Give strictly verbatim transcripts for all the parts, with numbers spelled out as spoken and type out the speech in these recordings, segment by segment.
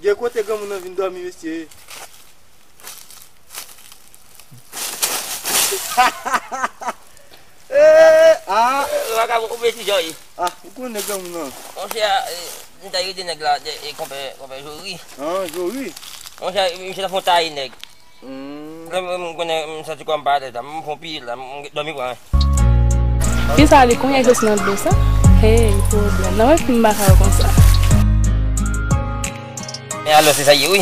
E kote granmoun nan vin dòmi, mesye? Eh, ah. Ou pa ka ouvè ti jòy. Ah, ou konnen granmoun nan. Monchè, eh, m ta rete nèg la, eh, eh, konpè, konpè Jori. Ah, Jori. Monchè, misye ta fon taye nèg. Hmm. Lè m, m konnen, m santi kò m pa atè, m fon piye la, m dòmi pran. Kisa li konnen se nan dlo sa? Hey, pwoblèm. Nan mwen fin baka yo konsa. E alò, se sa ye, wi.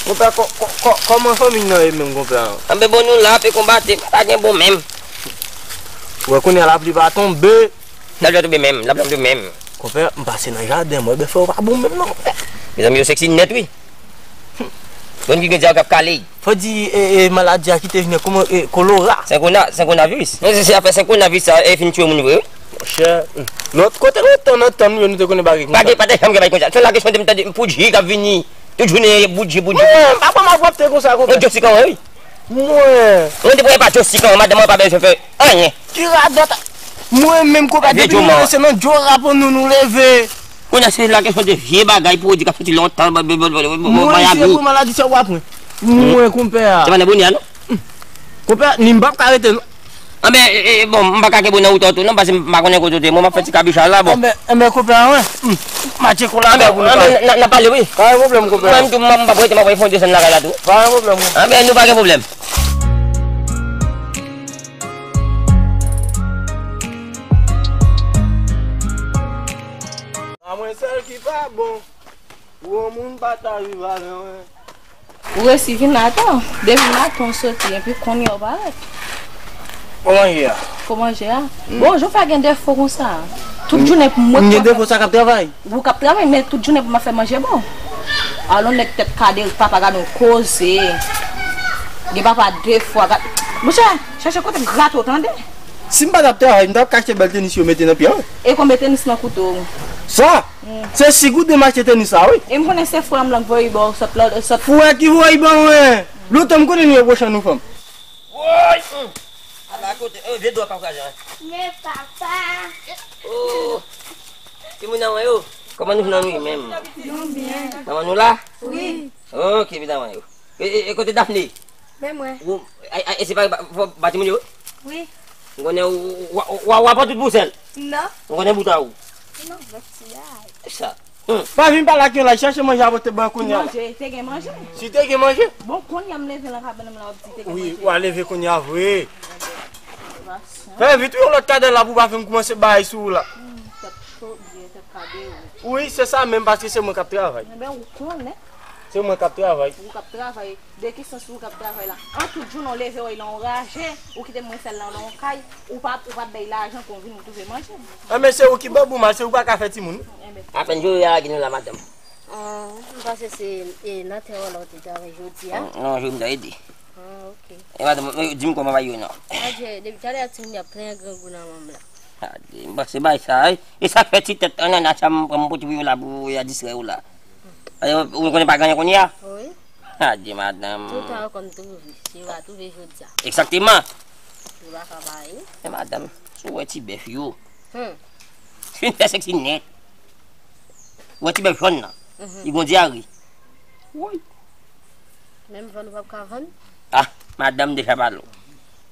Konpè, kò-, kò-, kò-, kòman fanmi nan ye menm, konpè? Anben bon, nou la, pe konbate, pa gen bon menm. Ou wè, kounye a lapli pa tonbe. Lapli ap tonbe menm, lapli ap tonbe menm. Konpè, m pase nan jaden, mwen, bèf yo pa bon menm, non, konpè. Mezanmi, yo seksi nèt, wi. Bon, ki gen djab k ap kale. Fò di, e, e, maladi a ki te vini, kòman, e, kolera. Senkona-, senkonaviris. Non, se, se afè senkonaviris sa, e fin tchwe moun vre, wi. Monchè, hmm. Lòt kote lontan nan tan nou yo, nou te konnen bagay konsa. Pa gen, pa te janm gen bagay konsa. Se la kesyon de m tande Poodji k ap vini. Tout jounen, Poodji, Poodji. Mwen, m pa pran malpwòpte konsa, konpè. Yon jòstik anwen, wi. Mwen. Mwen te premye pa jòstik anwen, madanm mwen pa bezwen fè anyen. Ki radòt. Mwen menm, konpè, depi nou leve, se nan djora pou nou, nou leve. Kounye a, se la kesyon de vye bagay, pwodui k ap soti lontan, Miami. Mwen, se pou maladi sa w ap pran. Mwen, konpè a. Se pa nan bonè a, non? Konpè, ni m p ap ka rete, non. Anben, e, e, bon, m pa ka kenbe w nan wout an tou, non, paske m pa konnen kote w te. Mwen, m ap fè ti kabichaj la, bon. Anben, anben, konpè a, wen. Hmm. Matche kola pou nou pale. Anben, n a, n a pale, wi. Pa gen pwoblèm, konpè a. Mwen, m tou, m, m p ap rete, m ap fè yon desann lakay la, tou. Pa gen pwoblèm, konpè a. Anben, nou pa gen pwoblèm. A mwen sèl ki pa bon. Pou yon moun pa ta viv avè mwen. Ou resi vin la tou. Depi maten w soti, epi kounye a w parèt. Pou manje a. Pou manje a? Mm. Bon, jan w fè gen defo konsa? Tout jounen pou mwen. M gen defo sa k ap travay. Ou k ap travay, men tout jounen pou m ap fè manje bon. Alon nèg tèt kade, papa gade yon koze. Gen papa de fwa, gad. Monchè, chèche kote grate w, tande? Si m pa t ap travay, m t ap ka achte bèl tenis yo mete nan pye w. E konbyen tenis nan koute w? Sa? Hmm. Se si gouden m achte tenis sa, wi. E m konnen se frè m lan k voye ba w sòt lò, sòt. Frè ki voye ba mwen? Lontan m konnen nou reproche nou fanm. Woy! Hmm. Ala kote, eh, vye dwa pa kraze, hein. Men papa. Oh. Timoun nan mwen yo. Kòman nou jwenn nou menm? Nou byen. Manman nou la? Wi. Ok, medam yo. E, e, e kote Daphné? Men mwen. Ou, a, a, e se pa, pa, pa, pa timoun yo? Wi. M konnen ou, ou, ou, ou, ou ap pran tout pou sèl? Non. M konnen bout a ou. Non, bon ti bagay. Sa. Hmm. Pa vin pale ak yon laj, chache manje a pote ban kounye a. Manje, te gen manje. Si te gen manje? Bon, kounye a m leve nan kabann m la, w ap di te gen manje. Wi, w a leve kounye a vre. Fè vit, wi, yon lòt kadè la pou w pa fin kòmanse bay sou ou la. Hmm, tèt cho, byen, tèt kade, wi. Wi, se sa menm, paske se mwen k ap travay. Enben, ou konnen. Se mwen k ap travay. Ou k ap travay. De ki sans ou k ap travay la? An tout jounen w leve w la, w raje, ou kite mwen sèl la nan yon kay, ou pa, ou pa bay lajan pou m vin, ou twouve manje. Enben, se ou ki ban pou mal, se ou pa ka fè timoun. Enben. Apèn Jory a lage nou la, madanm. Ah, m panse se, e, nan tè w la w te travay jodi a. Non, Jory m ta ede. Ah, ok. E madanm, di m kòman bagay yo non. Adje, depi talè a timoun yo ap plen grangou nan manm la. Adje, m panse bay sa, wi. E sa k fè ti tèt annana sa m pran m pote pou yo la, pou yo distrè yo la. Ayo, ou konnen pa gen anyen kounye a? Wi. Adje, madanm. Toutan ankò m twouve, si yo pa twouve jodi a. Egzakteman. Yo pa ka bay. Men madanm, si w wè ti bèf yo. Hmm. Fin fè seksi nèt. Ou wè ti bèf jòn nan. Mhm. Li gon dyare. Woy. Menm vann ou p ap ka vann? Ah, madanm deja pale w.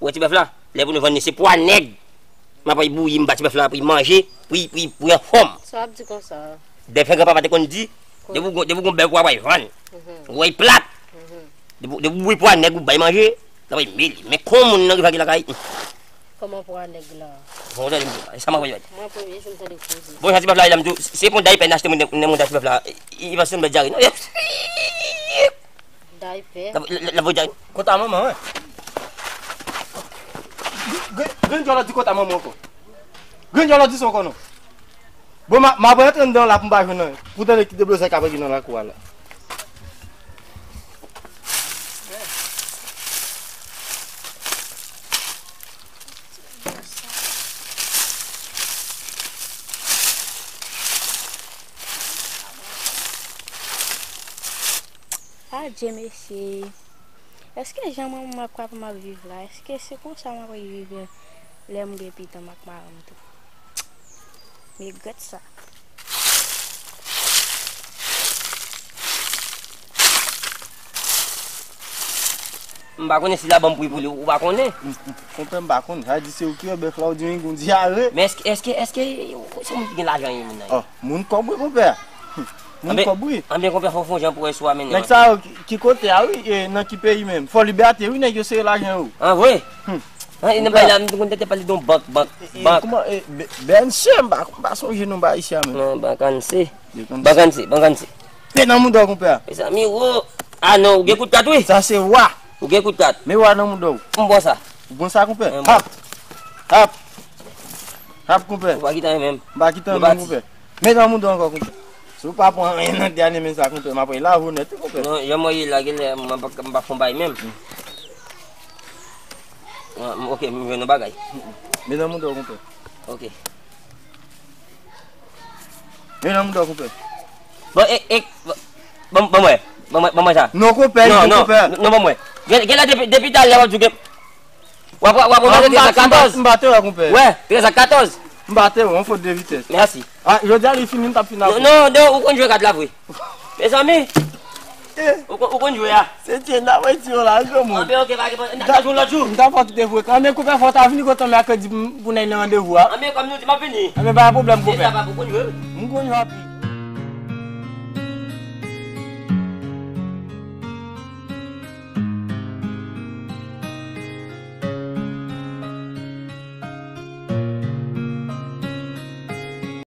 Ou wè ti bèf la? Lè pou nou vann li, se pwa nèg. M ap al bouyi, m ba ti bèf la pou l manje, pou l, pou l, pou l anfòm. Sa w ap di konsa? Dèfè granpapa te konn di, depi w gon, depi w gon bèf, w ap al vann. Mhm. Ou wè l plat. Mhm. Depi, depi w bouyi pwa nèg, ou bay manje, l ap al mele. Men kon moun nan rive lakay. Kòman pwa nèg la? Bon, tande m di w la, e sa m ap di w. Mwen premye jou m tande koze. Bon, jan ti bèf la ye la, m di w, se pou daypè n achte moun, moun, moun ti bèf la, li, li pa sanble dyare, non. Daypè? La, la, la, la, dyare. Kòta manman, wi. Grenn, grenn djòlò di kòta manman ankò. Grenn djòlò di sa ankò, non. Bon, m a, m ap rantre anndan la pou m pa jwenn anyen. Pou tande ki deblozay k ap regle nan lakou a la. Adje, mesye. Èske jan manman m ak papa m ap viv la, èske se konsa m ap viv lè m gen pitit mwen ak madanm tou? M regrèt sa. M pa konnen si l a ban m pri pou li, ou pa konnen. Konpè, m pa konn. Sa di se ou ki wè bèf la, ou di yon gon dyare. Men èske, èske, èske se moun ki gen lajan, yon moun nan? Oh, moun kòb wi, konpè. Moun kòb wi. Anben, konpè, fò w fè yon jan pou wè si w a mennen. Nèg sa yo ki, ki kote a wi, e nan ki peyi menm? Fò Libète wi, nèg yo sere lajan yo. An vre? Hmm. An, e nan bay la, m te konn tande pale de yon bank, bank, e, bank. Kòman, e, B-, B N C, m pa, m pa sonje non ba isi a menm. Non, bank Anse. Bank Anse, bank Anse. Te nan mouda w, konpè. Mezanmi, wo. Ah non, ou gen kout kat, wi. Sa se wa. Ou gen kout kat. Men wa nan mouda w. M bon sa. Ou bon sa, konpè? Hap. Hap. Hap, konpè. Ou pa kite anyen menm. M pa kite anyen menm, konpè. Men nan mouda w ankò, konpè. Si w pa pran anyen nan dènye men sa, konpè, m ap lave w nèt, wi, konpè. Non, jan mwen ye la, genlè, m pa, m pa fon bay menm. Ah, ok, m jwenn yon bagay. Men nan mouda w, konpè. Ok. Men nan mouda w, konpè. Bon, e, e, bon, bon, bon, mwen. Bon, mwen, bon, mwen sa. Non, konpè, non, non, konpè. Non, bon, mwen. Gen, gen la depi, depi talè w ap di w gen. W ap, w ap, w ap, ah, m ba, m ba, m ba te wè, konpè. Wè, trèz ak katòz. M ba te wè, yon fot de vitès. Mèsi. Ah, jodi a li fini, m t ap fin avè w. Non, non, ou konn jwe kat la vre. Mezanmi. Eh. Ou konn, ou konn jwe a. Se tye, n ap retire w la, wi, granmoun. Anben, ok, pa gen pwoblèm. N ap jwe yon lòt jou. M ta fò kite frekan. Anben, konpè, fò w ta vini kote m mèkredi pou n al nan randevou a. Anben, kòm nou di, m ap vini. Anben, pa gen pwoblèm, konpè. Se sa, papa, ou konn jwe, wi. M konn jwe anpil.